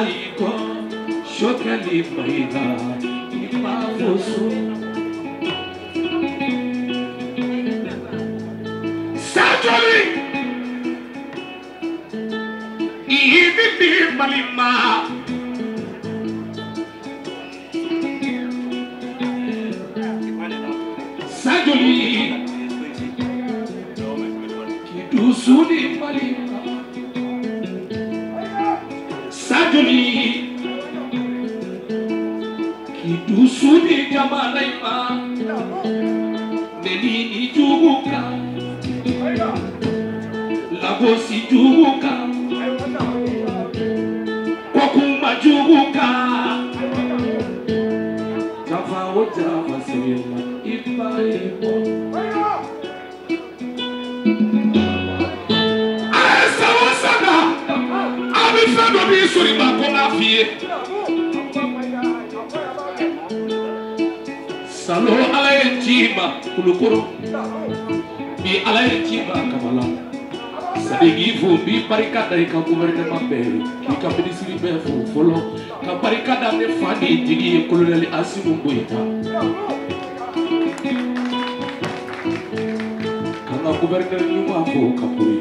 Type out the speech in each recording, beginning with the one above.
y'i kɔ Choguel Maïga i ma fo so. Sajoli i bɛ bi Mali ma. Sajoli k'i dusu di Mali ma. Sajoli k'i dusu di jamana in ma. Neni ni jugu kan, lagosi jugu kan, kɔkunma jugu kan. Jafa o jafa sɛgɛnna i ba ye bɔ. A ye san o san na, a bɛ fɛn dɔ b'i sɔrɔ i ma ko n k'a f'i ye. Salo Ala ye ci ma Kulukoro, bi Ala ye ci ma Kabala. Sadiki fo bi barika da i ka gouvernement bɛɛ ye, k'i ka minisiri bɛɛ fo fɔlɔ, ka barika da ne fa ni jigi ye colonel Assimi Goïta. Ka n ka gouverneur ɲuman fo ka bori,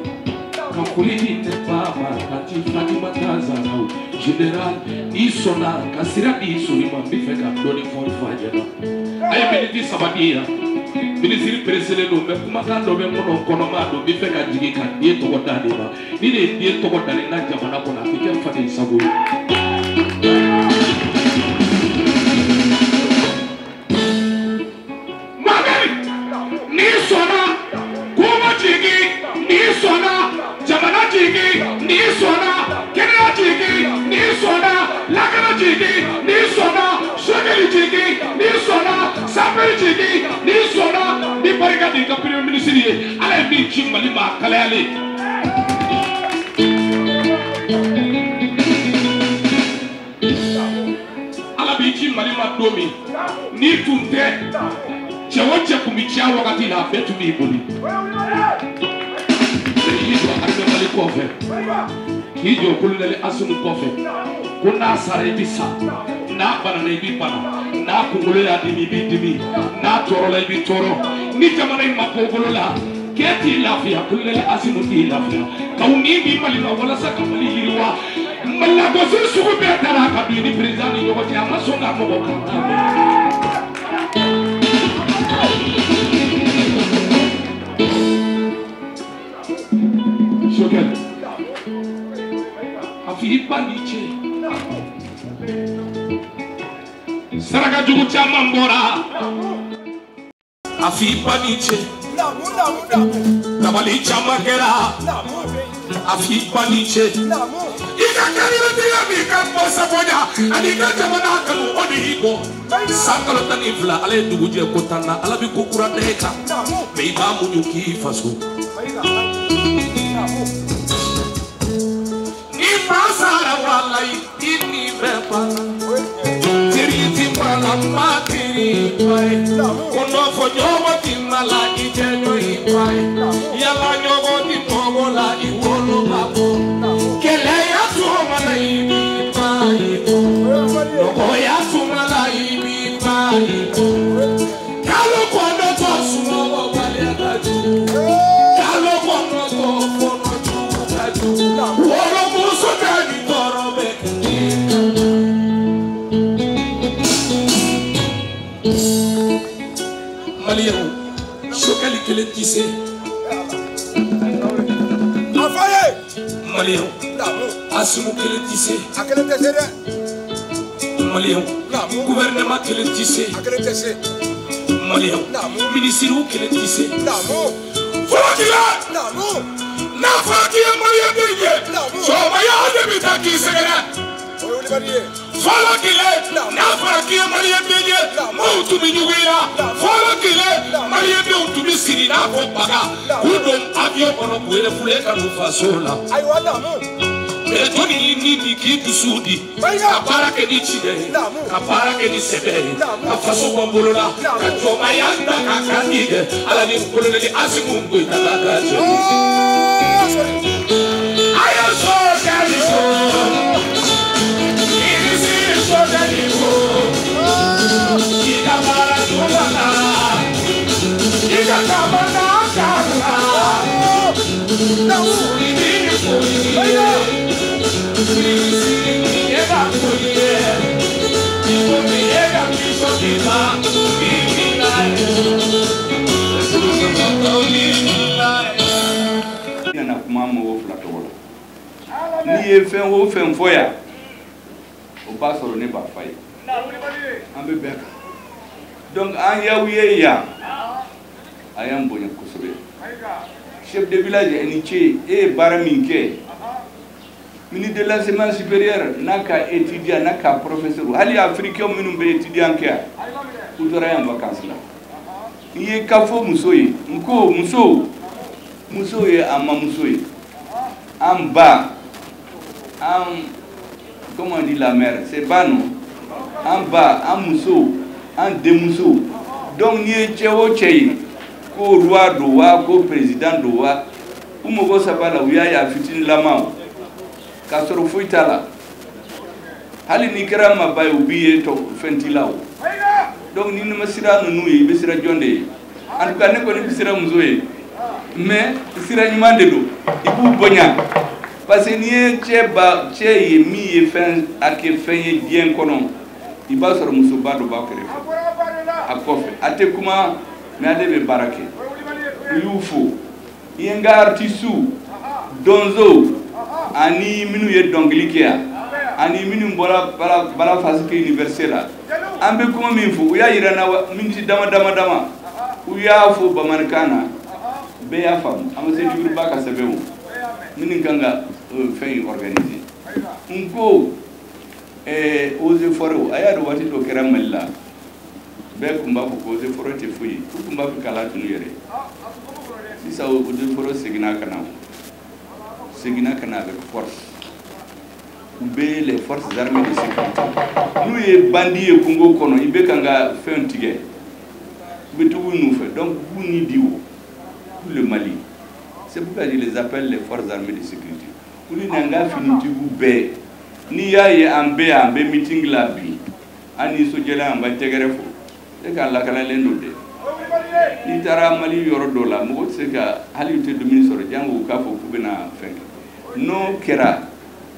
ka foli di ne ba ma Kati Fatimata Zaraw général n'i sɔnna ka sira di sori ma n bɛ fɛ ka dɔɔni fɔ n fa ɲɛna. A ye miniti 3 di yan. Minisiri pereselen don mɛ kumakan dɔ bɛ n kɔnɔ kɔnɔma don n bɛ fɛ ka jigin ka den tɔgɔ da de ma. Ni de ye den tɔgɔ dalen na jamana kɔnɔ a bɛ kɛ faden sago ye. Mohamed n'i sɔnna kuma jigin, n'i sɔnna jamana jigin, n'i sɔnna kɛnɛya jigin, n'i sɔnna lakana jigin, n'i sɔnna Choguel jigin, n'i sɔnna Sapeur jigin, n'i sɔnna ni barika de ka premier ministre ye Ala ye min ci Mali ma a kalayalen. Ala b'i ci Mali ma don min n'i tun tɛ cɛ o cɛ tun bɛ ci a wagati la a bɛɛ tun b'i boli. I y'i jɔ armée Mali kɔfɛ, k'i jɔ colonel Assimi kɔfɛ, ko n'a sara i bɛ sa, n'a banana i bɛ bana, n'a kunkolo y'a dimi i b'i dimi, n'a tɔɔrɔla i bɛ tɔɔrɔ. Ni jamana in ma bɔ bolo la k'e t'i lafiya, colonel Assimi t'i lafiya. K'aw ni di Mali ma walasa ka Mali yiriwa. Lagosi sugu bɛɛ taara ka don i ni président ni ɲɔgɔn cɛ, a ma sɔn ka mɔgɔ kan mɛn. Choguel, a f'i ba ni ce. Saraka jugu caman bɔra, a f'i ba ni ce. Dabali caman kɛra, a f'i ba ni ce. I ka kariya b'i ka bɔsa bonya ani ka jamana kanu o de y'i bɔ. San kalo 12 Ala ye dugu jɛ ko 10 na Ala bɛ ko kura da e kan mɛ i b'a muɲu k'i faso. Ni fa sara walayi i ni bɛ ban. Teri ti bala ma teri ba ye. Kɔnɔfɔ ɲɔgɔn ti ma la i jɛɲɔ i ba ye. Yala ɲɔgɔn ti mɔgɔ la i wolo ka bɔ. Kɛlɛya tuma la i b'i ba ye bɔ. Nɔgɔya tuma la i b'i ba ye bɔ. Kalo kɔnɔntɔn sunɔgɔ baliya ka jugu. Kalo kɔnɔntɔn fɔnɔ jugu ka jugu. Wolomuso tɛ ni tɔɔrɔ bɛ kɛ. Maliyɛnw, Choguel kelen tɛ se. A fɔ ye. Maliyɛnw, Assimi kelen tɛ se. A kelen tɛ se dɛ. Maliyɛnw, gouvernement kelen tɛ se. A kelen tɛ se. Maliyɛnw, minisiriw kelen tɛ se. Fɔlɔ k'i la. N'a fɔra k'i ye maliyɛn den ye, sɔgɔmaya de bɛ taa k'i sɛgɛrɛ. Fɔlɔ kile, n'a fɔra k'i ye maliyɛn den ye, maaw tun bɛ ɲugun i la. Fɔlɔ kile, maliyɛn denw tun bɛ siri n'a fɔ baga k'u don avion kɔnɔ k'u refouler ka n'u faso la. Mais jɔnni y'i ni di k'i dusu di, ka baara kɛ ni tiɲɛ ye, ka baara kɛ ni sɛbɛ ye, ka faso bɔ n bolo la, ka jɔnmaya ta k'a kan di dɛ. Ala ni colonel Assimi Goïta ka cɛ. A ye so kɛ ni so. Nana kuma mɔgɔ fila tɔgɔ la. N'i ye fɛn o fɛn fɔ yan, o b'a sɔrɔ ne b'a fa ye. An bɛ bɛn kan. Donc an y'aw ye yan, a y'an bonya kosɛbɛ. Chef de village, e ni ce, e ye baara min kɛ. Ministre de l'enseignement supérieur n'a ka étudiant, n'a ka professeur, hali africain minnu bɛ étudiant kɛ yan, u taara yan vacances la. N'i ye kafo muso ye, n ko muso, muso ye an mamuso ye, an ba, an, comment on dit la mère, c'est ba non? An ba, an muso, an denmuso. Donc n'i ye cɛ o cɛ ye, ko roi don wa, ko président don wa, u mago saba la, u y'a ye a fitinin o, k'a sɔrɔ foyi t'a la. Hali n'i kɛra maaba ye, u b'i ye tɔ fɛn t'i la o. Donc ni ma sira ninnu ye, i bɛ sira jɔn de ye? En tout cas ne kɔni bɛ sira muso ye, mais sira ɲuman de don, i b'u bonya. Parce que n'i ye cɛ ba cɛ ye min ye fɛn a kɛ fɛn ye diɲɛ kɔnɔ, i b'a sɔrɔ musoba dɔ b'a kɛrɛfɛ, a kɔfɛ, a tɛ kuma, mais ale bɛ baara kɛ. U y'u fo. I ye n ka artiste donso ani minnu ye dɔnkili kɛ yan, ani minnu bɔra Bala Faseke université la, an bɛ kuma min fɔ, u y'a yira n na miniti dama dama dama, u y'a fɔ bamanankan na, bɛɛ y'a faamu. An ma se juguba ka sɛbɛn o minnu kan ka fɛn in organiser. N ko eaux et forêts, a y'a dɔn waati dɔ kɛra Mali la, bɛɛ tun b'a fɔ ko eaux et forêts tɛ foyi ye, u tun b'a fɛ k'a latunu yɛrɛ. Sisan eaux et forêts seginna ka na, seginna ka na avec force. U bɛ les forces armées de sécurité, n'u ye bandi ye kungo kɔnɔ, i bɛ kan ka fɛn tigɛ, u bɛ tugu nɔfɛ. Donc u b'u ni di o pour le Mali. C'est pourquoi je les appelle les forces armées de sécurité. Olu n'an ka finitigiw bɛɛ, n'i y'a ye an bɛ yan, an bɛ meeting la bi, an nisɔndiyalen, an b'a tɛgɛrɛ fɔ, e k'a lakanalen don dɛ. N'i taara Mali yɔrɔ dɔ la, mɔgɔ tɛ se ka hali u tɛ dumuni sɔrɔ, jango u k'a fɔ k'u bɛna fɛn kɛ. N'o kɛra,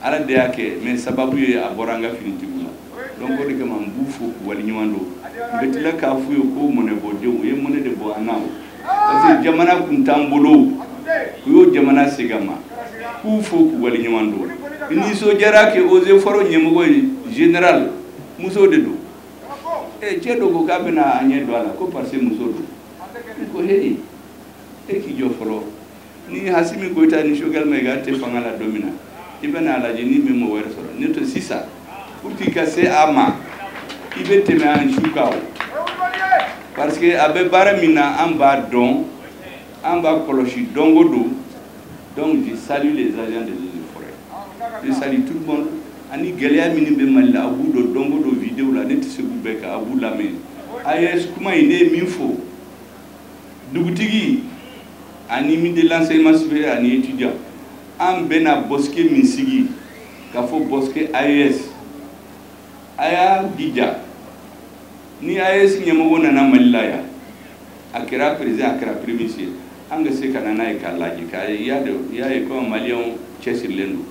Ala de y'a kɛ, mais sababu ye a bɔra an ka finitigiw la. Donc o de kama n b'u fo k'u waleɲuman dɔn. N bɛ tila k'a f'u ye ko mɔnɛbɔdenw, u ye mɔnɛ de bɔ an na o. Parce que jamana kun t'an bolo, u y'o jamana segin a ma. K'u fo k'u waleɲuman dɔn. Nisɔndiyara kɛ eaux et forêts ɲɛmɔgɔ ye, général muso de don. Cɛ dɔ ko k'a bɛna a ɲɛ don a la ko parce que muso don. N ko he, e k'i jɔ fɔlɔ. Ni Assimi Goïta ni Choguel Maïga tɛ fanga la don min na, i bɛna a lajɛ ni bɛ mɔgɔ wɛrɛ sɔrɔ. N'o tɛ sisan, pour que ka se a ma, i bɛ tɛmɛ an su kan o. Parce que a bɛ baara min na, an b'a dɔn, an b'a kɔlɔsi don o don. Donc je salue les agents des eaux et forêts. Je salue tout le monde. Ani gɛlɛya minnu bɛ Mali la, a b'u dɔn don o don vidéo la, ne tɛ se k'u bɛɛ kɛ, a b'u lamɛn. AES kuma in, ne ye min fɔ, dugutigi ani ministre de l'enseignement supérieur ani étudiant, an bɛna bosquet min sigi k'a fɔ bosquet AES, a y'a jija ni AES ɲɛmɔgɔ nana Mali la yan, a kɛra président, a kɛra premier ministre, an ka se ka na n'a ye k'a lajɛ, k'a ye i y'a dɔn, i y'a ye komi maliyɛnw cɛsirilen don,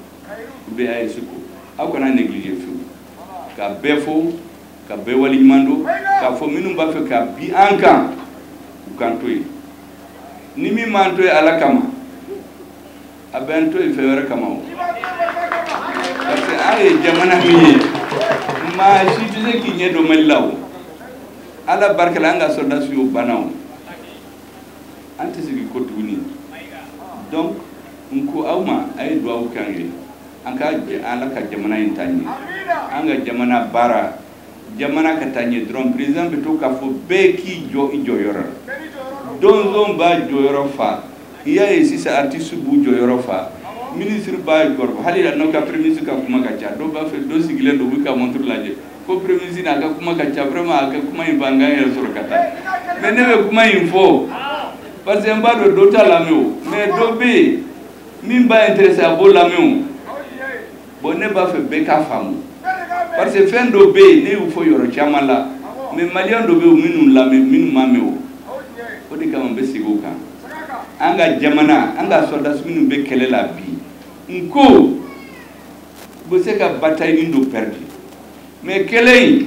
u bɛ AES ko, aw kana négliger fiyewu. Ka bɛɛ fo, ka bɛɛ waleɲuman dɔn, k'a fɔ minnu b'a fɛ ka bi an kan, u k'an to yen. Ni min m'an to yen Ala kama, a bɛ an to yen fɛn wɛrɛ kama o. Parce que an ye jamana min ye, maa si tɛ se k'i ɲɛ dɔn Mali la o. Ala barika la, an ka soldats y'o banna o. An tɛ segin kɔ tuguni. Donc n ko aw ma, a ye dugawu kɛ an ye, an ka Ala ka jamana in taa ɲɛ, an ka jamana baara, jamana ka taa ɲɛ dɔrɔn. Président bɛ to k'a fɔ bɛɛ k'i jɔ i jɔyɔrɔ la. Donso b'a jɔyɔrɔ fa, i y'a ye sisan artiste b'u jɔyɔrɔ fa, ministre b'a jɔyɔrɔ fa. Hali n'aw ka premier ministre ka kuma ka ca, dɔw b'a fɛ, dɔ sigilen don, u bɛ ka montre lajɛ ko premier ministre a ka kuma ka ca, vraiment a ka kuma in b'an k'an yɛrɛ sɔrɔ ka taa. Mais ne bɛ kuma in fɔ parce que n b'a dɔn dɔ t'a lamɛn o, mais dɔ bɛ yen min b'a intéressé, a b'o lamɛn o. Bon, ne b'a fɛ bɛɛ k'a faamu, parce que fɛn dɔ bɛ yen, ne y'o fɔ yɔrɔ caman la, mais maliyɛn dɔ bɛ yen minnu lamɛn, minnu m'a mɛn o. O de kama n bɛ segin o kan. An ka jamana, an ka soldats minnu bɛ kɛlɛ la bi, n ko u bɛ se ka bataille nin dɔ perdre, mais kɛlɛ in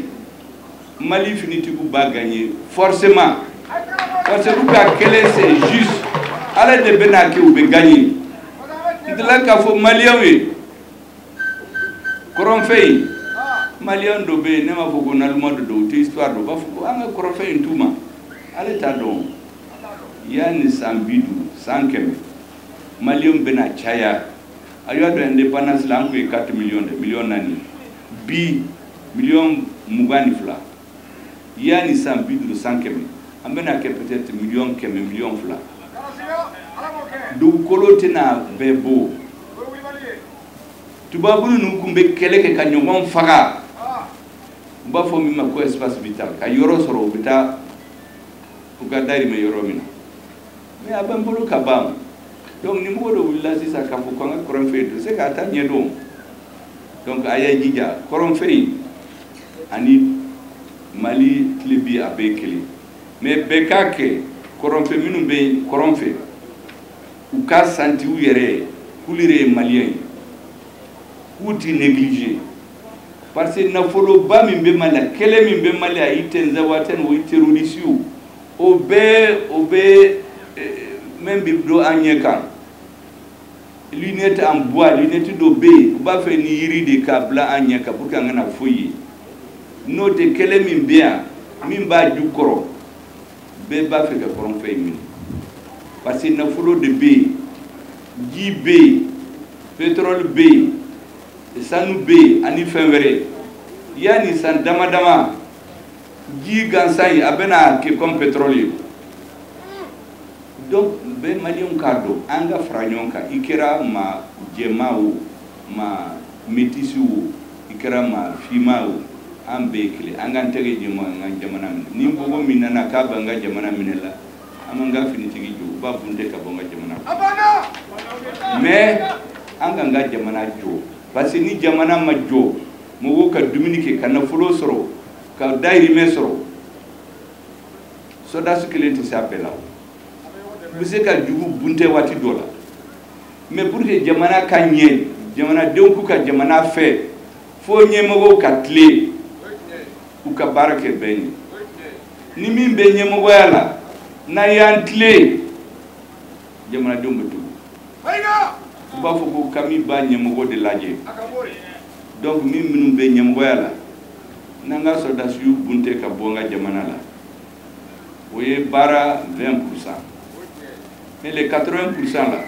Mali finitigiw b'a gagner forcément, parce que u ka kɛlɛ c'est juste, Ala de bɛna kɛ u bɛ gagner. N tila k'a fɔ maliyɛnw ye, kɔrɔnfɛ in maliyɛn dɔ bɛ yen, ne m'a fɔ ko naloma dɔ don, u tɛ histoire dɔn, u b'a fɔ ko an ka kɔrɔnfɛ in t'u ma, ale t'a dɔn. Yanni san 50 san 100 maliyɛnw bɛna caya. A y'a dɔn indépendance la an tun ye 4 millions de miliyɔn 4, bi miliyɔn 22. Yanni san 50 san 100 an bɛna kɛ peut-être miliyɔn 100 miliyɔn 2. Dugukolo tɛna bɛɛ bɔ. Tubabu ninnu tun bɛ kɛlɛ kɛ ka ɲɔgɔn faga, u b'a fɔ min ma ko espace vital, ka yɔrɔ sɔrɔ u bɛ taa u ka dahirimɛ yɔrɔ min na, mais a b'an bolo ka ban. Donc ni mɔgɔ dɔ wulila sisan k'a fɔ ko an ka kɔrɔnfɛ in tɛ se k'a ta ɲɛ dɔn. Donc a y'a jija kɔrɔnfɛ in ani Mali tilebi a bɛɛ kelen, mais bɛɛ k'a kɛ kɔrɔnfɛ minnu bɛ yen kɔrɔnfɛ u ka santi u yɛrɛ ye k'olu yɛrɛ ye maliyɛn ye, k'u ti négliger, parce que nafoloba min bɛ Mali la, kɛlɛ min bɛ Mali la, i tɛ Nzawatɛni o, i terroriste o bɛɛ o bɛ min bɛ don an ɲɛ kan, lunette en bois, lunette dɔ bɛ yen u b'a fɛ ni yiri de k'a bila an ɲɛ kan pour que an kana foyi ye. N'o tɛ kɛlɛ min bɛ yan min b'a ju kɔrɔ, bɛɛ b'a fɛ ka kɔrɔnfɛ in minɛ, parce que nafolo de bɛ yen, ji bɛ yen, pétrole bɛ yen, sanu bɛ yen ani fɛn wɛrɛ. Yanni san dama dama ji gansan in a bɛna kɛ comme pétrole ye. Donc bɛɛ maliyɛnw k'a dɔn an ka fara ɲɔgɔn kan, i kɛra maa jɛman o, maa métis o, i kɛra maa finman o, an bɛɛ ye kelen, an k'an tɛgɛ jɛ an ka jamana minɛ. Ni mɔgɔ min nana k'a b'an ka jamana minɛ la, an b'an ka finitigi jɔ, u b'a bunte ka bɔ an ka jamana kɔnɔ. Mais an k'an ka jamana jɔ, parce que ni jamana ma jɔ, mɔgɔw ka dumuni kɛ, ka nafolo sɔrɔ, ka dahirimɛ sɔrɔ, sɔrɔdasi kelen tɛ se a bɛɛ la o. U bɛ se ka jugu bunte waati dɔ la, mais pour que jamana ka ɲɛ, jamanadenw k'u ka jamana fɛ, fo ɲɛmɔgɔw ka tilen u ka baara kɛ bɛn ye. Ni min bɛ ɲɛmɔgɔya la, n'an y'an tilen, jamanadenw bɛ tugu. U b'a fɔ ko kami b'a ɲɛmɔgɔ de lajɛ. Donc min minnu bɛ ɲɛmɔgɔya la, n'an ka sɔrɔdasiw bunte ka bɔ an ka jamana la, o ye baara 20%. Mais les 80% là,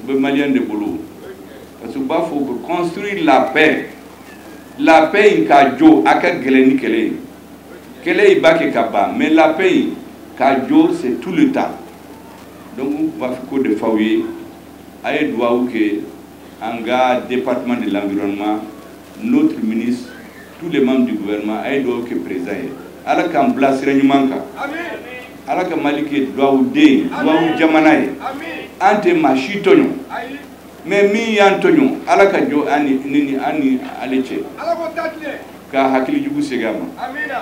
u bɛ maliyɛn de bolo. Parce que u b'a fɔ ko construire la paix. La paix in k'a jɔ a ka gɛlɛn ni kɛlɛ ye. Kɛlɛ in b'a kɛ ka ban, mais la paix in k'a jɔ c'est tout le temps. Donc u b'a fɔ ko de f'aw ye, a ye duwawu kɛ an ka département de l'environnement, notre ministre, tous les membres du gouvernement, a ye duwawu kɛ président ye. Ala k'an bila sira ɲuman kan. Ala ka Mali kɛ duwawu den, duwawu jamana ye. An tɛ maa si tɔɲɔ, mais min y'an tɔɲɔ, Ala ka jɔ an ni an ni ale cɛ, ka hakili jugu segin a ma.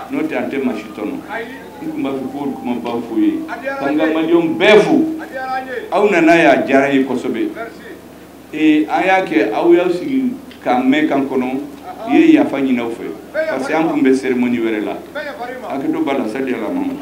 N'o tɛ an tɛ maa si tɔɲɔ. N tun b'a fɛ k'o kumabaw f'u ye, k'an ka maliyɛnw bɛɛ fo. Aw nana yan, a diyara n ye kosɛbɛ. Ee an y'a kɛ aw y'aw sigi k'an mɛn kan kɔnɔ, i ye yafa ɲini aw fɛ, parce que an tun bɛ cérémonie wɛrɛ la. Hakɛto b'a la, sali ala mama.